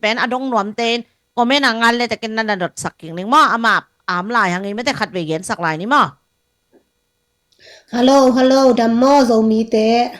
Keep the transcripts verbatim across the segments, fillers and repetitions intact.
pen a dong nuamte in comment a ngal le takin na na dotsak kik ning maw, ama am lai hang i mete khat vei gensak lai ni maw. Hello, hello, dam maw Zomite.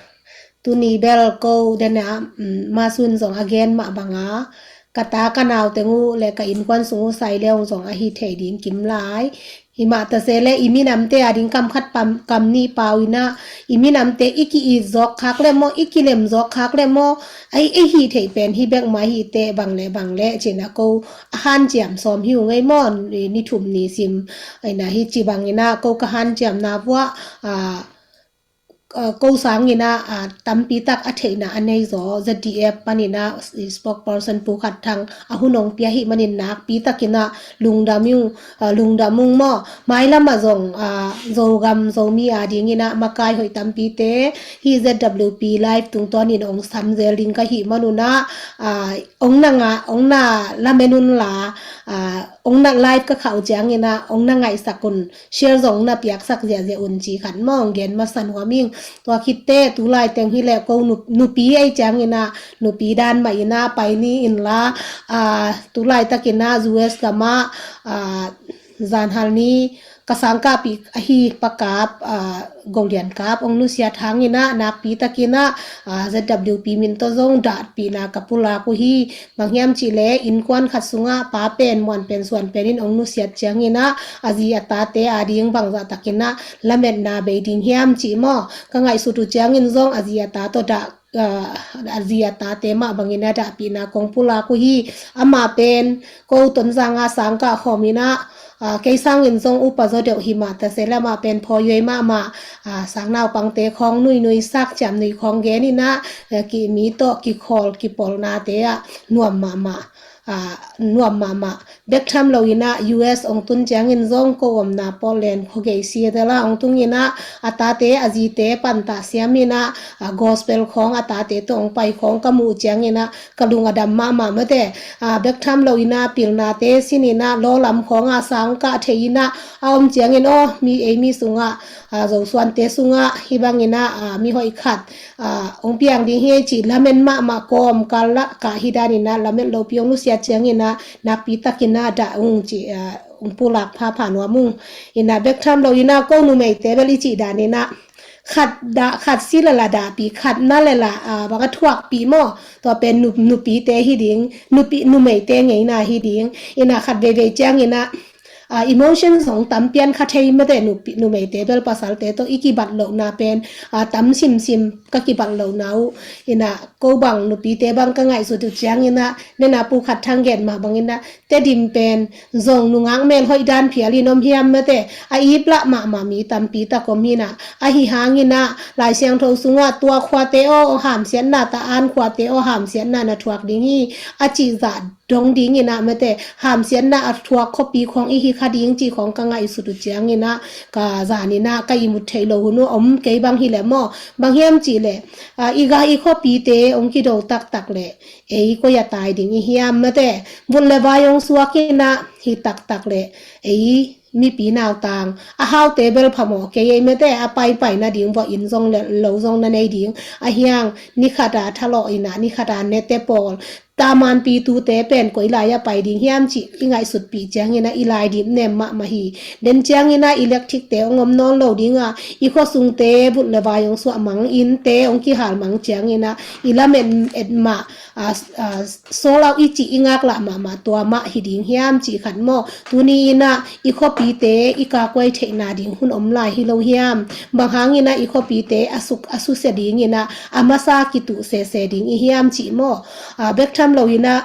Tuni bel ko dena, um, masun zong a gen mah banga ka ta ka nau teng uh le ka innkuan sung uh sai leong zong ahi thei ding kim lai. Himah ta se le i minamte a ding kam khat pam, kam nih pau ina, i minamte i ki-it zawk khak le maw, i kilem zawk khak le maw, ai, ei hih theih pen hi bek mah hi teh bang le bang le cina ko a hanciam sawm hi uh ngei maw, ni, ni thum ni sim. Aina hi ci bangina ko ka hanciamna vuah, a, a, ko sangina, a, tampi tak a theihna a nei zaw Z D F panina spokesperson Pu Khat Thang a hun ong pia hi manin nakpi takina lungdam ung, a, lungdam ung maw. Mailam ah zong, a, Zogam Zomi a dingina makai hoih tampite hi Z W P live tungtawnin ong samzel ding ka hi manuna, a, ong na nga, ong na lamen un la, a, ong na live ka khauh ciangina ong na ngaihsak un, share zong na piaksak ziahziah un ci khat maw ong gen masa nuam ing. Tua khitte tulai teng hi le ko nu, nupi ei ciangina nupi dan mah ina pai ni in la, a, tulai takina U S gama, a, zanhal ni ka sangkahpih ahi pakap, a, Golian kap ong nusiat hangina nakpi takina, a, Z W P min tawh zong dahpihna ka pulak uh hi. Bang hiam cih le innkuan khat sungah pa pen muan pen suan penin ong nusiat ciangina a zi a tate a ding bangzah takina lametna bei ding hiam cih maw ka ngaihsut uh ciangin zong a zi a ta tawh dah, a, a zi a tate mah bangina dahpihna kong pulak uh hi. Ama pen ko Tonzanga sangkah khawmina, a, kei sangin zong upa zaw deuh himah ta se le amah pen phawioi mahmah, a, sangnaupangte khawng nuinui sak ciamnui khawng genina, a, ki mi tawh kikhawl kipolnate ah nuam mahmah, a, nuam mahmah. Bek tham loina U S ong tun ciangin zong ko omna Portland khuagei Seattle ah ong tungina a tate a zite pantah siamina, a, gospel khawng a tate tawh ong pai khawng ka muh ciangina ka lung a dam mahmah mate. A, bek tham loina pilnate sinina lawlam khawnga sangkah theina a om ciangin aw mi ei mi sungah, a, Zosuante sungah hi bangina, a, mi hoih khat, a, ong piang ding hi ei cih lamen mahmah kawm kal lah kah hi danina lamen lopi ong nusiat ciangina nakpi takina dah ung cih, a, ong pulak phapha nuam ung. Ina bek tham loina ko numeite bel i cih danina khat dah, khat si lala dahpih, khat na lala, a, bang a thuakpih maw. Tua pen nu, nupite hi ding, nupi, numeite ngeina hi ding. Ina khat veivei ciangina, a, emotion zong tam pian kha thei mate nupi, numeite bel pasalte tawh i kibat lohna pen, a, tam simsim ka kibat lohna uh. Ina ko bang nupite bang ka ngaihsut uh ciangina nena Pu Khat Thang gen mah bangina Tedim pen zong nungak mel hoih dan phialin om hiam mate, a ip lah mahmah mi tampi tak om hina. Ahi hangina Lai Siangtho sungah tua khuate aw hamsiatna ta an khuate aw hamsiatna na thuak ding hi a cih zah dong dingina mate, hamsiatna a thuak khuapi khawng i hi kha ding cih khawng ka ngaihsut uh ciangina ka zanina ka imut theih loh hun uh om kei bang hi le maw. Bang hiam cih le, a, i ga i khuapite ong kido taktak le ei koi a tai ding i hiam mate. Vut le vai ong suakina hi taktak le ei mipi nautang a haute bel phamawh kei ei mate, a paipai nading vua inn zong le lo zong na nei ding. A hiang nikhata thalawh ina nikhata nete pawl tamanpi tute pen koi lai a pai ding hiam cih i ngaihsutpih ciangina i lai dip nem mahmah hi. Den ciangina electric te ong om nawn lo dinga i khuasungte vut le vai ong suah mang, innte ong kihal mang ciangina i lamen et mah, a, a, sawlau i cih i ngaklah mahmah tua mah hi ding hiam cih khat maw. Tuni ina i khuapite i kakuai theihna ding hun om lai hi lo hiam? Bang hangina i khuapite a suk a susia dingina a masa kituh sese ding i hiam cih maw. A, bek tham loina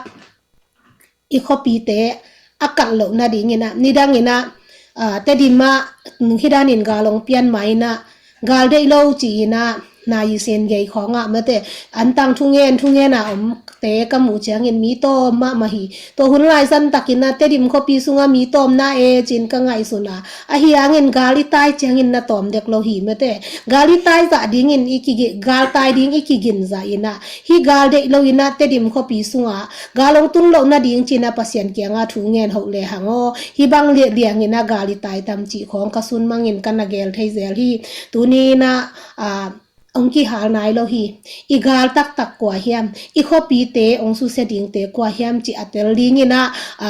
i khuapite a kalh loh nadingina nidangina, a, Tedim ah hi danin gal ong pian maina gal deih lo ci-ina na i sin gei khawngah mate antang thungen thungena omte ka muh ciangin mi tawm mahmah hi. Tua hun lai san takina Tedim khuapi sunga mi tawmna e cin ka ngaihsuna. Ahi hangin gal i tai ciangin na tawm dek lo hi mate. Gal i tai zah dingin i kigi, gal tai ding i kigin zah ina hi gal deih lo ina Tedim khuapi sunga gal ong tun loh nading cina Pasian kianga thu ngen hoh le hang aw. Hi bang liangina gal i tai tam cih khawng ka sun mangin ka na gel thei zel hi. Tunina, a, hong kihal nai lo hi. I gal taktak kua hiam, i khuapite hong susia dingte kua hiam cih a tel dingin ah, a,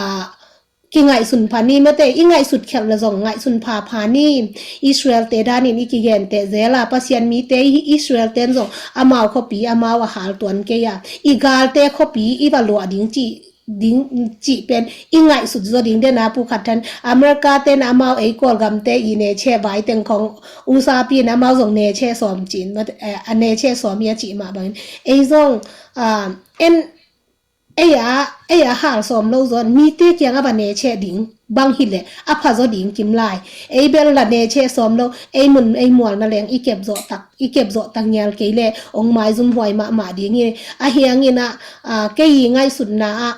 kingaihsun pha ni mate, i ngaihsut khialh le zong ngaihsun phapha ni. Israel-te danin i kigente zel a, Pasian mite i Israel-ten zong amau khuapi amau a hal tuan kei a, i galte khuapi i va luah ding cih ding cih pen i ngaihsut zaw ding den a, pukhat than America-ten amau ei Kawlgamte i neche vai teng khong, usapi in amau zong neche sawm cin, eh, a neche sawm hi a cih mah bangin ei zong, ah, en, ei a, ei a hal sawm lo zaw in mite kiang a va neche ding bang hileh a pha zaw ding kim lai. Ei bel la neche sawm lo, ei mun ei mual na leng i kep zawh tak, i kep zawh tak ngial kei leh hong maizum huai mahmah ding hi. Ahi hangin ah, ah, kei i ngaihsutna ah,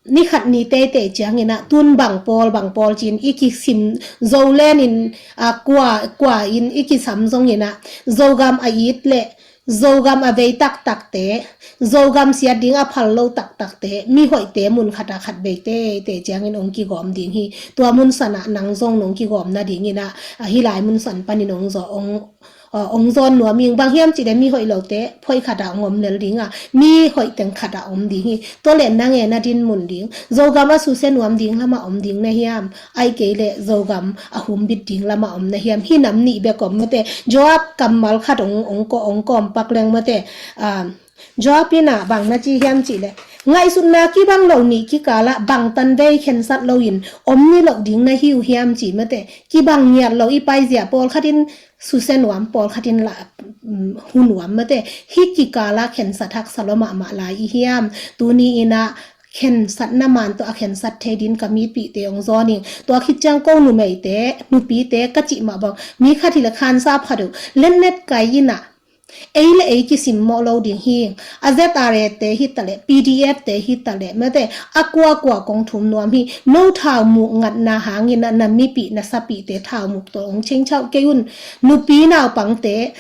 ni khat ni teitei ciangin ah, tun bang pawl, bang pawl cin i kisim zo lenin, ah, kua, kua in i kisam zongin ah, Zogam a it le Zogam a vei taktakte, Zogam siat ding a phal lo taktakte, mi hoihte mun khat a khat vei teitei ciangin hong kigawm ding hi. Tua mun san ah nang zong nong kigawm nadingin ah, ah, hih lai mun san panin hong zaw, hong, ah, hong zawn nuam ing. Bang hiam cih leh mi hoih lote phoih khat ah hong om lel ding a, mi hoih teng khat ah om ding hi. Tua leh nang e na dinmun ding, Zogam a susia nuam ding lamah om ding na hiam, ahih kei leh Zogam a humbit ding lamah om na hiam? Hih nam nih bek om mate. Joab kammal khat hong, hong ko, hong kawm pak leng mate. Ah, Joab in ah bang na ci hiam cih leh, ngaihsutna kibang lo nih kikal ah bangtan vei khensat loin om niloh ding na hi uh hiam ci mate. Kibang ngiat lo, i paizia pawlkhat in susia nuam, pawlkhat in la, um, hu nuam mate. Hih kikal ah khensat haksa lua mahmah lai i hiam? Tuni in ah khensatna man tawh a khensat thei din ka mipihte hong zawn ing. Tua khit ciang ko numeite, nupite ka cih mah bang, mi khat hileh khansa phat uh, letnet kai in ah, ei le ei kisimmawh lo ding hi. A Z R A te hi taleh, P D F te hi taleh mate, a kuakua kong thum nuam hi. No thau muk ngatna hangin ah na mipih na sapihte thau muk tawh hong chengchauh kei un. Nupi naupangte,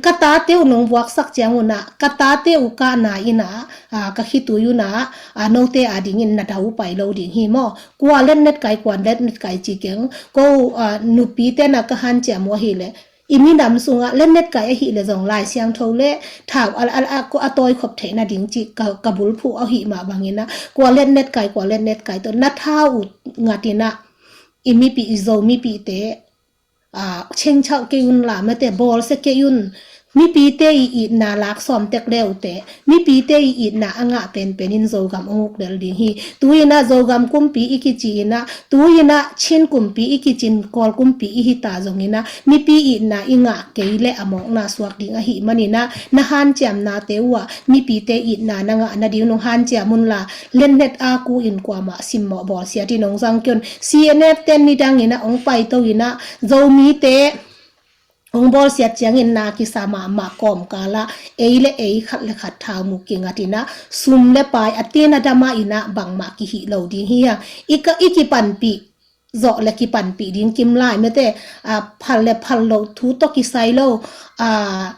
ka tate uh nong vuaksak ciangun ah, ka tate uh kahna in ah, ah, ka khitui un ah, ah, note adingin na dau pai lo ding hi maw? Kua letnet kai, kua letnet kai ci keng. Ko, ah, nupite na ka hanciam uh ahileh, i minam sungah letnet kai ahileh zong Lai Siangtho le thau a, a, a, a tawi khop theih nading cih ka, ka bulphuh ahih mah bangin ah, kua letnet kai, kua letnet kai tawh na thau uh ngatin ah, i mipih, i Zo mipihte, ah, chengchauh kei un la mate, bawlsia kei un. Mipite i itna lak sawm tek le uh teh, mipite i itna a ngah penpen in Zogam hong uk lel ding hi. Tu in ah Zogam kumpi i kici in ah, tu in ah Chin kumpi i kici in, Kawl kumpi i hi ta zongin ah, mipi itna i ngah kei leh a mawkna suak ding ahih manin ah, na hanciamnate uh ah mipite itna na ngah nading nong hanciam un la, letnet a ku in kuamah simmawh bawlsiat in hong zang kei un. C N F ten nidangin ah hong paito in ah, Zomite hong bawlsiat ciangin na kisa mahmah kawmkal ah, ei le ei khat le khat thau muk kingatin ah, sum le pai a tin a dam ah in ah bangmah kihih lo ding hi hang. I ka, i kipanpih zawh le kipanpih ding kim lai mate, ah, phal le phal loh thu tawh kisai lo, ah,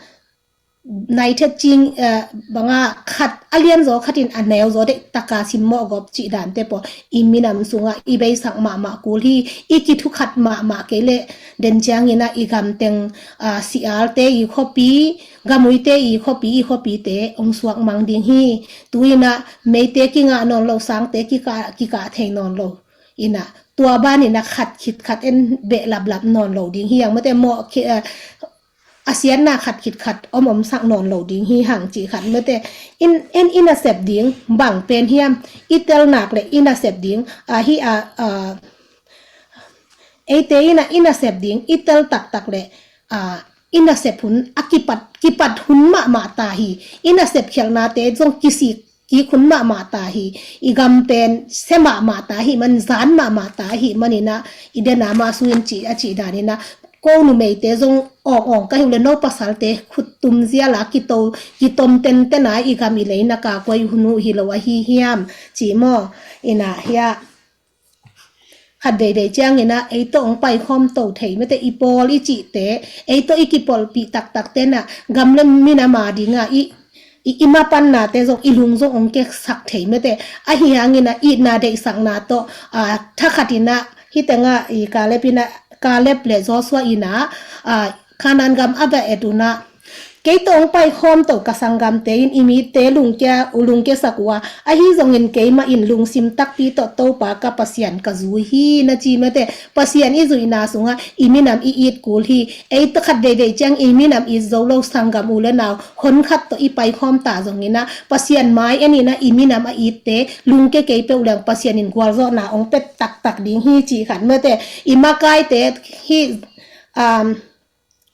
nai thet cing, eh, banga khat a lianzaw khatin a neuzaw deih taka simmawh gawp cih dante pawl i minam sungah i beisak mahmah kul hi. I kithukhat mahmah kei leh den ciangin ah i gamteng, ah, sialte i khuapi, gamuite i khuapi, i khuapite hong suak mang ding hi. Tu in ah meite kingah nawn lo, sangte kikah, kikah thei nawn lo in ah, tua ban in ah khat khit khat en behlaplap nawn lo ding hi hang mate, mawh khi, eh, a siatna khat khit khat om omsak nawn lo ding hi hang cih khat mate. In, in, i nasep ding bang pen hiam, i tel nak le i nasep ding, ah, hi, ah, ah, eite in ah i nasep ding i tel taktak le, ah, i nasep hun a kipat, kipat hun mahmah ta hi. I nasep khialhnate zong kisik kik hun mahmah ta hi. I gam pen sia mahmah ta hi man, zan mahmah ta hi manin ah, i den a mah su in cih, a cih danin ah, ko numeite zong awng awng ka hi uh le, no pasalte khut tum zial a kito, kitom tenten a i gam i lei na ka kuai hun uh hi lo ahi hiam ci maw? In ah hiah khat veivei ciangin ah ei tawh hong paikhawm to thei mate, i pawl i cihte, ei tawh i kipawlpih taktakte in ah gam le minam a ding ah i, i, i mapannate zong, i lung zong hong keksak thei mate. Ahi hangin ah itna deihsakna tawh, ah, thakhat in ah, hih teng ah i Kaleb in ah, Kaleb le Joshua in ah, ah, Khanaan gam a va et un ah, kei tawh hong paikhawm to ka sanggamte in i mitte lungkia, lungkiasak uh a, ahi zongin keimah in lungsim takpi tawh Topa ka Pasian ka zui hi na ci mate. Pasian i zuihna sungah i minam i it kul hi. Ei tawh khat veivei ciang i minam it zo lo sanggam u le nau hon khat tawh i paikhawm ta zongin ah, Pasian mai en in ah i minam a itte lungkia kei peuh leng Pasian in gualzawhna hong pia taktak ding hi ci khat mate. I makaite hi, um,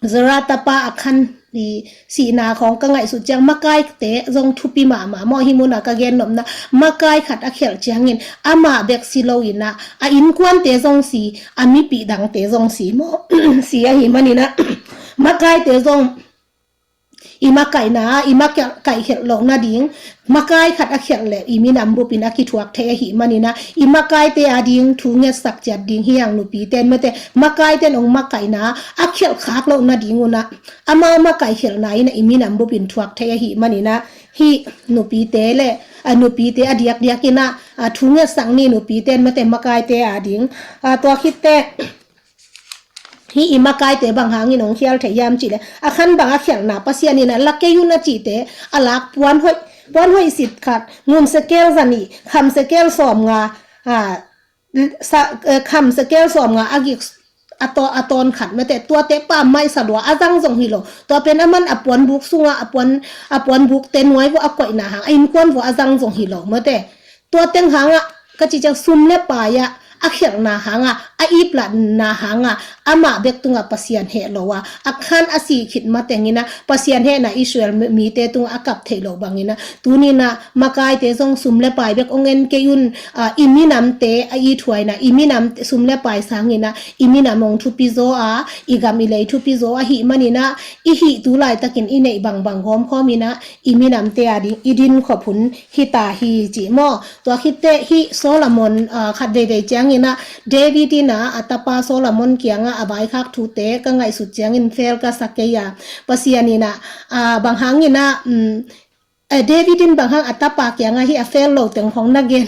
Zara tapa Akhan i sihna khawng ka ngaihsut ciang makaite zong thupi mahmah maw, hih munah ka gennopna makai khat a khialh ciangin amah bek si loin ah a innkuante zong si, a mipih dangte zong si maw, si ahih manin ah makaite zong i makaihna, i makaihkhialh loh nading makai khat a khialh leh i minam bupin a kithuak thei ahih manin ah i makaite ading thu ngetsak ciat ding hi hang, nupite in mate. Makaite in hong makaihna a khialh khak loh nading un ah amau makaihkhialhna in ah i minam bupin thuak thei ahih manin ah hih nupite le, a, nupite a diakdiak in ah, a, thu ngetsak ni, nupite in mate, makaite ading. A, tua khit teh hih i makaite bang hangin hong khial thei hiam cih leh, Akhan bang a khialhna, Pasian in ah la kei un a cihte a lak, puan hoih, puan hoih sit khat, ngun sekel za nih, kham sekel sawmnga, a, sa, eh, kham sekel sawmnga a gik a taw, a tawn khat mate, tuate pammaih sa lua, a zang zong hi lo. Tua pen aman a puanbuk sungah, a puan, a puanbukte nuai vuah a koihna hang, a innkuan vuah a zang zong hi lo mate. Tua teng hangah ka cih ciang sum le pai ah a khialhna hangah, a iplatna hangah amah bek tungah Pasian heh lo a, Akhan a sih khit matengin ah Pasian hehna Israel mi, mite tungah a kap theih loh bangin ah, tuni in ah makaite zong sum le pai bek hong en kei un, a, i minamte a ithuaina, i minam sum le pai sangin ah i minam hong thupi zaw a, i gam i lei thupi zaw ahih manin ah, i hih tu laitakin i neih bangbang gawmkhawm in ah i minamte ading i dinkhop hun hi ta hi ci maw. Tua khit teh hih Solomon, a, khat veivei ciangin ah David in ah a tapa Solomon kiangah a vaikhak thute ka ngaihsut ciangin fel ka sa kei a, Pasian in ah, a, bang hangin ah, um, eh, David in bang hang a tapa kiangah hih a fel lo teng khawng na gen,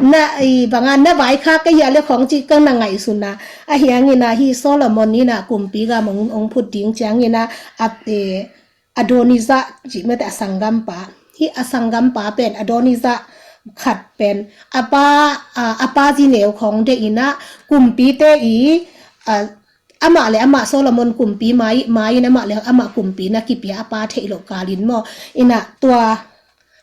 na, i, bang a na vaikhak ka hia le khawng cih ka na ngaihsun a, ahi hangin ah hih Solomon in ah kumpi gam hong, hong phut ding ciangin ah, a, eh, Adonijah cih mate, a sanggampa. Hih a sanggampa pen Adonijah khat pen a pa, a, a pa zi neu khawng deih in ah kumpite i, a, amah le amah Solomon kumpi mai, mai in amah le amah kumpi na kipia a pa theih loh kalin maw. In ah tua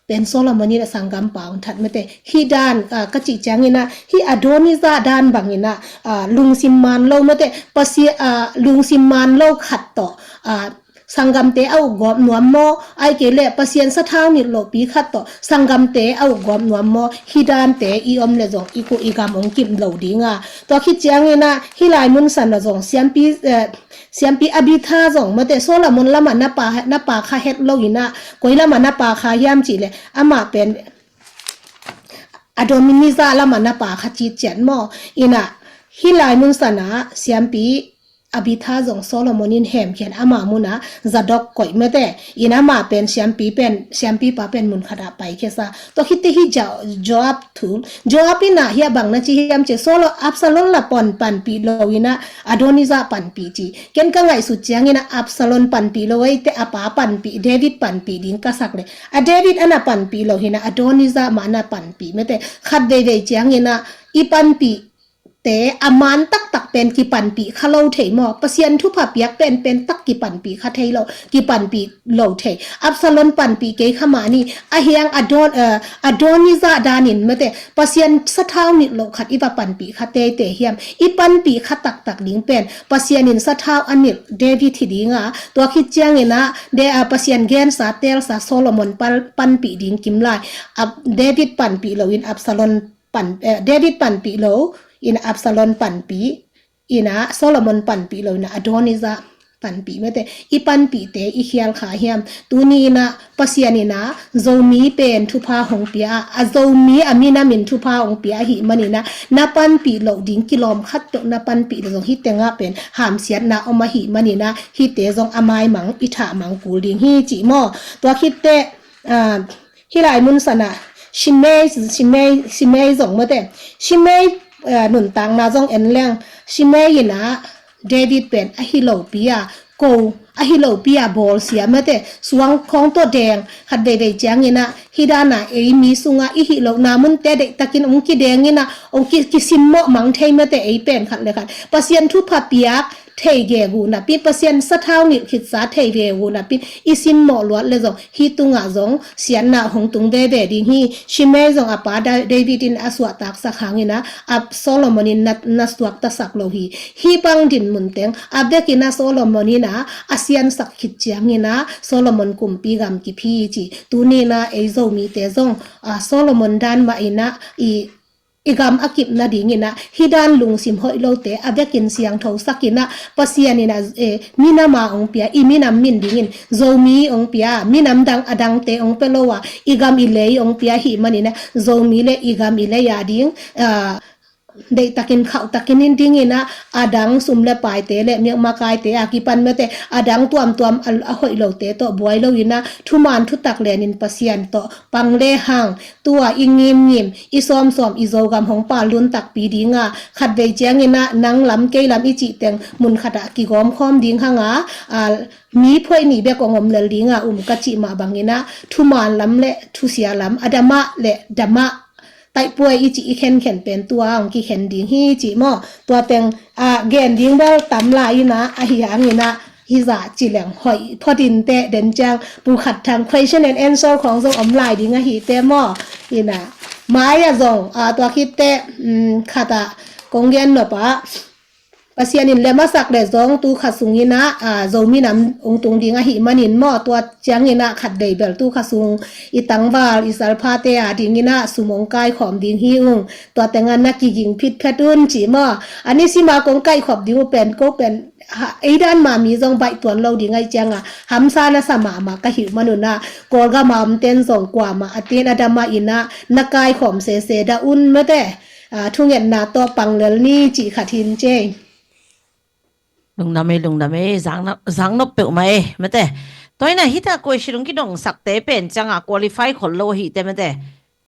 pen Solomon in a sanggampa hong that mate. Hih dan, a, ka cih ciangin ah, hih Adonijah dan bangin ah, a, lungsim man lo mate, Pasi-, a, lungsim man lo khat tawh, a, sanggamte a ukgawp nuam maw, ahih kei leh Pasian sathau nilh lohpi khat tawh sanggamte a ukgawp nuam maw, hih dante i om leh zong i khuh i gam hong kim lo ding a. Tua khit ciangin ah, hih lai mun san ah zong siampi, eh, siampi Abiathar zong mate, Solomon lamah na pa, na pa kha het lo in ah, koi lamah na pa kha hiam cih leh, amah pen Adonijah lamah na pa kha citciat maw. In ah, hih lai mun san ah siampi Abiathar zong Solomon in hemkhia in ama mun ah Zadok koih mate. In amah pen siampi pen, siampipa pen mun khat ah paikhia sa. Tua khit teh hih Jo-, Joab thu, Joab in ah hih a bang na ci hiam cih, Solo-, Absalom la pan, panpih lo in ah Adonijah panpih ci. Ken ka ngaihsut ciangin ah Absalom panpih lo, ei teh a pa panpih, David panpih ding ka sak leh, a David a na panpih lo hi in ah Adonijah mah a na panpih mate. Khat veivei ciangin ah i panpih te a man taktak pen kipanpih kha lo thei maw? Pasian thupha piak penpen tak kipanpih kha thei lo, kipanpih lo thei. Absalom panpih kei kha mah ni, ahi hang Adon-, eh, Adonijah danin mate, Pasian sathau nilh loh khat i va panpih kha teitei hiam? I panpih kha taktak ding pen Pasian in sathau a nilh David hi ding a, tua khit ciangin ah, de, a, Pasian gensa telsa Solomon pal-, panpih ding kim lai. A, David panpih lo in Absalom pan, eh, David panpih lo in Absalom panpih, in ah Solomon panpih lo in ah Adonijah panpih mate. I panpihte i khial kha hiam? Tuni in ah Pasian in ah Zomi pen thupha hong pia a, a Zomi a minam in thupha hong pia ahih manin ah, na panpih loh ding kilawm khat peuh na panpih leh zong hih tengah pen hamsiatna om ahih manin ah, hihte zong a maimang i thahmang kul ding hi ci maw. Tua khit teh, ah, hih lai mun san ah Shimei, Shimei, Shimei zong mate. Shimei, eh, nuntakna zong en leng, Shimei in ah David pen a hi lopi a, ko ahi lopi a bawlsia mate, suang khawng tawh deng, khat veivei ciangin ah hih dan a ei mi sungah i hih lohna munte deihtakin hong kideng in ah hong ki- kisimmawh mang thei mate, ei pen khat le khat Pasian thupha piak thei gegu napi, Pasian sathau ngilh khitsa thei gegu napi i simmawh luat le zong hih tungah zong siatna hong tung veve ding hi. Shimei zong a pa Da- David in a suahtaksak hangin ah, a Solomon in na, na suaktasak lo hi. Hih bang dinmun teng a vekin ah Solomon in ah a siansak khit ciangin ah Solomon kumpi gam kip hi ci. Tuni in ah ei Zomite zong, ah, Solomon dan mah in ah i i gam a kip nadingin ah hih dan lungsim hoih lote a vekin siangthosak in ah Pasian in ah, eh, minam a hong pia, i minam min dingin Zomi hong pia, minam dang a dangte hong pia lo a i gam i lei hong pia ahih manin ah Zomi le i gam i lei a ding, ah, deihtakin khauhtakin in dingin ah a dang sum le paite le miak makaite a kipan mate a dang tuamtuam a, a hoih lote tawh buai lo in ah thuman thutak lenin Pasian tawh pang le hang tua i ngimngim i sawmsawm i Zogam hong pal lun takpi ding a, khat vei ciangin ah nang lam kei lam i cih teng mun khat ah kigawm khawm ding hang a, a, mi phuaih nih bek hong om lel ding a um ka cih mah bangin ah thuman lam le thusia lam, adama le dama, taihpuai i cih i khenkhen pen tua hong kikhen ding hi cih maw. Tua teng, a, gen ding bel tam lai in ah ahi hangin ah hih zah ci leng hoih phot inteh, den ciang Pu Khat Thang question and answer khawng zong om lai ding ahi teh maw. In ah mai ah zong, a, tua khit teh, um, khat ah kong gen nop ah Pasian in lem a sak le zong tu kha sungin ah, a, Zomi nam hong tung ding ahih manin maw, tua ciangin ah khat vei bel tu kha sung i tangval i salphate a dingin ah sum hong kaikhawm ding hi ung. Tua teng ah na kiging phitphet un ci maw. A nisim a kong kaihkhop ding uh pen ko pen, ha, ei dan mah mi zong baih tuan lo ding ahih ciang a hamsa na sa mahmah ka hih manun ah Kawlgam a omten zong kuamah a tin a dam ah in ah na kaikhawm sese dah un mate. A, thungetna tawh pang lel ni cih khat hin cei. Lungdam ei, lungdam ei, zang nop, zang nop peuhmah ei mate. Tua in ah hih ta question hong kidongsakte pen ciang a qualify khol lo ahih teh mate.